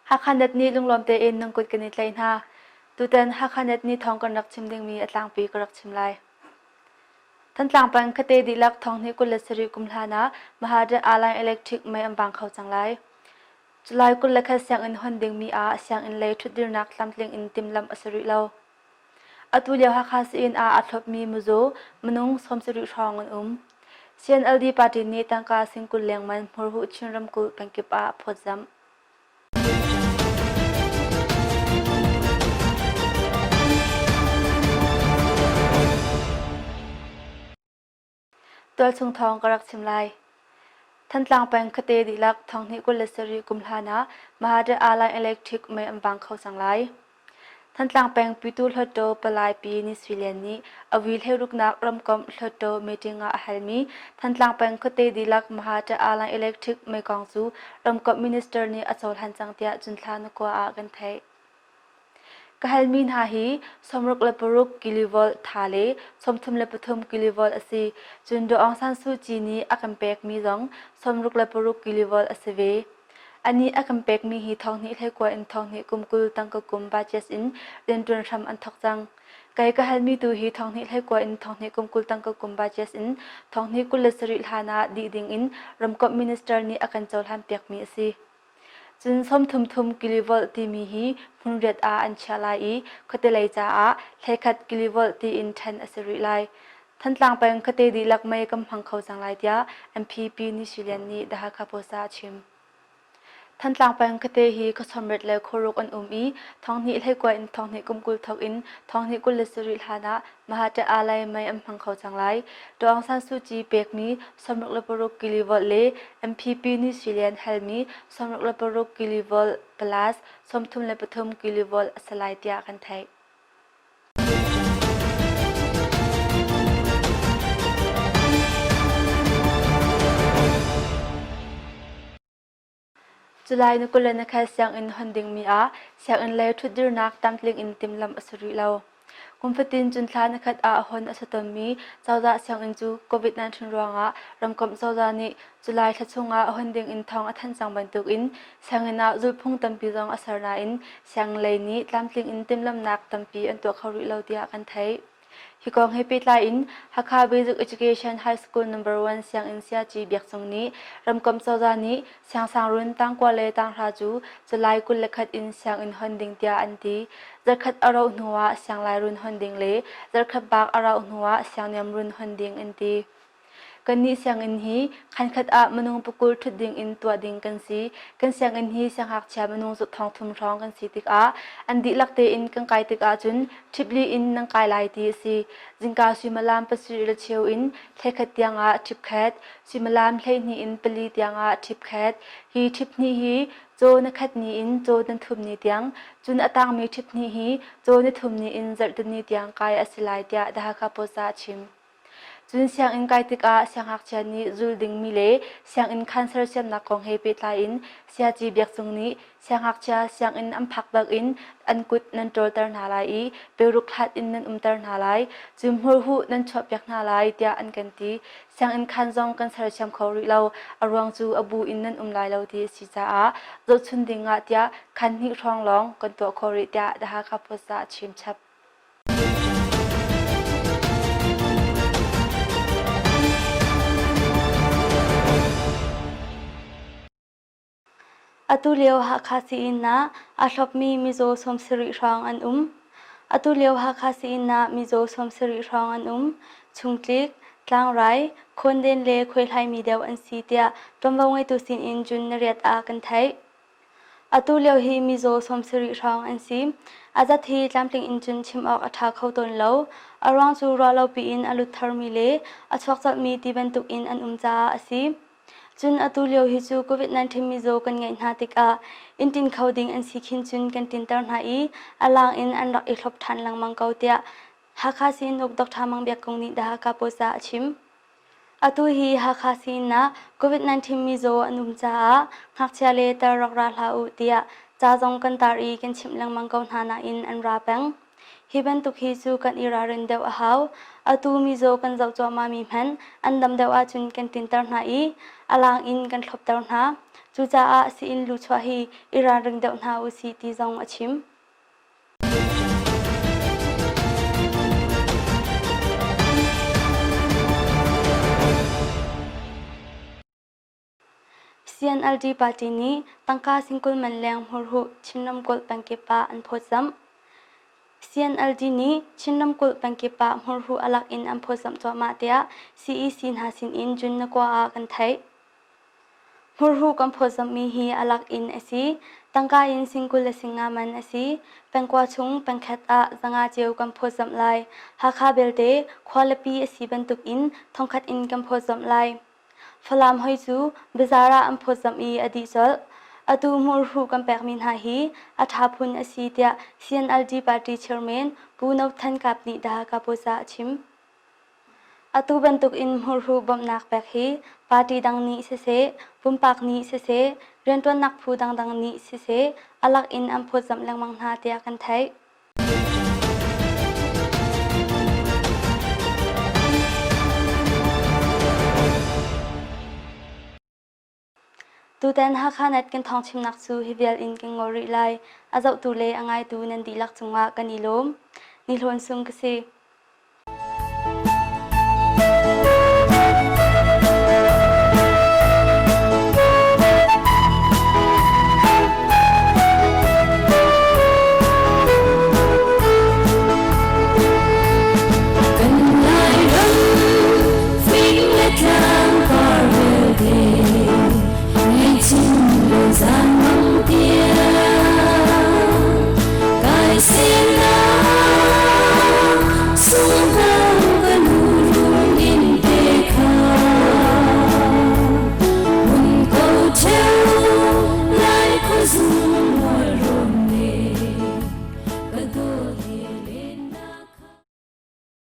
Hakha Net nih lunglawm tein nan kut kan i tlaih hna. Tutan Hakha Net nih thawng kan rak chim dingmi a tlangpi ka rak chim lai. Thantlang peng khuate dihlak thonghnih 27 kum hlan ah Mahadat Airline Electric mei an vang kho cang lai. July 21 sianginn hon dingmi ah sianginn lei ṭhutdirnak tlamtling in timhlamh a si rih lo. Atu lio Hakha sii-inn ah aa thlopmi mizaw minung 70 hrawng an um. CNLD party nih tangka sing 20 lengman Hmurhuh Chin ramkulh pengkip ah a phawtzamh. Tualchung thawng ka rak chim lai. Thantlang peng khuate dihlak thonghnih 27 kum hlan ah Mahadat Airline Electric mei an vang kho cang lai. Thantlang peng Pytu Hluttaw Palai Pi Ni Sui Lian nih a vui hleiruknak ramkomh Hluttaw meeting ah a halmi Thantlang peng khuate dihlak Mahadat Airline Electric mei kong cu ramkomh minister nih a cohlan cang tiah cunthla nakua ah kan theih. Ka halmi hna hi 66 kilovolt tha le 33 kilovolt a si. Cun Daw Aung San Suu Kyi nih a kan pekmi zong 66 kilovolt a si ve. Anih a kan pekmi hi thonghnih hleikua in thonghnih kum 20 tangka kum budget in rianṭuan hram an thawk cang. Kei ka halmi tu hi thonghnih hleikua in thonghnih kum 20 tangka kum budget in thonghnih 27 hlan ah dih ding in ramkomh minister nih a kan cohlan piakmi a si. Cun 30 thum kilovolt timi hi hmunriat ah an chiah lai i khuate lei caah 11 kilovolt tiin ṭhen a si rih lai. Thantlang peng khuate dihlak mei kan hmang kho cang lai tiah MP Pi Ni Sui Lian nih The Hakha Post ah a chim. Thantlang peng khuate hi khuasawmriat le khuaruk an um i thonghnih hleikua in thonghnih kum 20 thawk in thonghnih 27 hlan ah Mahaṭah alai mei an hmang kho cang lai. Daw Aung San Suu Kyi pekmi 66 kilovolt le MPP Ni Sui Lian halmi 66 kilovolt plus 33 kilovolt a si lai tiah kan theih. Culai na kul le na khel sianginn hon dingmi ah sianginn lei ṭhutdirnak tlamtling in timhlamh a si rih lo. Kum fatin cun thla nikhat ah hon a si tawnmi cozah sianginn cu COVID-19 ruangah ramkomh cozah nih July thla chungah hon ding in thawng a thanh cang bantukin sianginn ah zulhphung tampi zong a ser nain sianginn lei nih tlamtling in timhlamhnak tampi an tuah kho rih lo tiah kan theih. Hi kong he pehtlai in Hakha Basic Education High School No. 1 sianginn Sayaci Biak Cung nih ramkomh cozah nih siangsangrun tangkua le tanghra cu July 21 in sianginn hon ding tiah an ti. Zarkhat a rauh hnu ah sianglairun hon ding le zarkhat bak a rauh hnu ah siangniamrun hon ding an ti. Kannih sianginn hi khankhat ah minung pakul ṭhut ding in tuah ding kan si. Kan sianginn hi siangngakchia minung thong thum hrawng kan si tikah an dihlak tein kan kai tikah cun ṭhipli in nan kai lai ti a si. Zingka suimilam pasarih le cheu in thlekhat tiangah ṭhipkhat, suimilam 12 in pali tiangah ṭhipkhat. Hi ṭhip hnih hi caw na khat ni in caw na thum ni tiang, cun a tangmi ṭhip hnih hi caw ni thum ni in zarhteni tiang kai a si lai tiah The Hakha Post ah a chim. Cun sianginn kai tikah siangngakchia nih zul dingmi le sianginn khaan sersiamnak kong he pehtlai in Sayaci Biak Cung nih siangngakchia sianginn an phak bak in an kut nan ṭawlter hna lai i peruk hlat in nan umter hna lai, cun hmurhuh nan chuahpiak hna lai tiah an kan ti. Sianginn khaan zong kan sersiam kho rih lo, a ruang cu a bu in nan um lai lo ti a si caah zohchun ding ah tiah khaan hnih hrawng lawng kan tuah khawh rih tiah The Hakha Post ah a chim chap. Atu lio Hakha sii-inn ah aa hlawpmi mizaw 70 hrawng an um. Atu lio Hakha sii-inn ah mizaw 70 hrawng an um. Chungtlik, tlangrai, khawnden le khuaihlaimi deuh an si tiah ṭuanvo ngeitu sinin June nariat ah kan theih. Atu lio hi mizaw 70 hrawng an si. A zat hi tlamtling in cun chim awk a ṭha kho tawn lo. A ruang cu ruahlopi in a lut tharmi le a chuak colhmi ti bantuk in an um caah a si. Cun atu lio hi cu COVID-19 mizaw kan ngeih hna tikah inn ṭin kho ding an si khin cun kan ṭinter hna i a lang in an rak i thlop ṭhan lengmang ko tiah Hakha Sii-inn Dr. Mang Biak Kung nih The Hakha Post ah a chim. Atu hi Hakha sii-inn ah COVID-19 mizaw an um caah ngakchia le tar rak ra hlah u tiah ca zong kan tar i kan chimh lengmang ko hna nain an ra peng. Hi bantuk hi cu kan i ralrin deuh a hau. Atu mizaw kan zoh cuahmahmi hmanh an dam deuh ahcun kan tinter hna i a lang in kan thlopter hna. Cucaah sii-inn luchuah hi i ralring deuh hna usih ti zong a chim. CNLD party nih tangka singkul man leng hmurhuh Chin ramkulh pengkip ah an phawtzamh. CNLD nih Chin ramkulh pengkip ah hmurhuh a lak in an phawtzamh cuahmah tiah CEC hna sin in June nakua ah kan theih. Hmurhuh kan phawtzamhmi hi a lak in a si. Tangka in singkul le singa man a si. Pengkua chung pengkhat ah zanga ceu kan phawtzamh lai. Hakha belte khualipi a si bantuk in thongkhat in kan phawtzamh lai. Falam hoi cu bazaar ah an phawtzamh i a dih colh. Atu hmurhuh kan pekmi hna hi a ṭha phun a si tiah CNLD party chairman Pu No Than Kap nih The Hakha Post ah a chim. Atu bantuk in hmurhuh bawmhnak pek hi party dang nih siseh, pumpak nih siseh, rianṭuannak phu dangdang nih siseh a lak in an phawtzamh lengmang hna tiah kan theih. Tutan Hakha Net kan thawngchimnak cu hi vial in kan ngol rih lai. A zohtu le a ngaitu nan dihlak cungah kan i lawm. Ni Hlawn Sung ka si.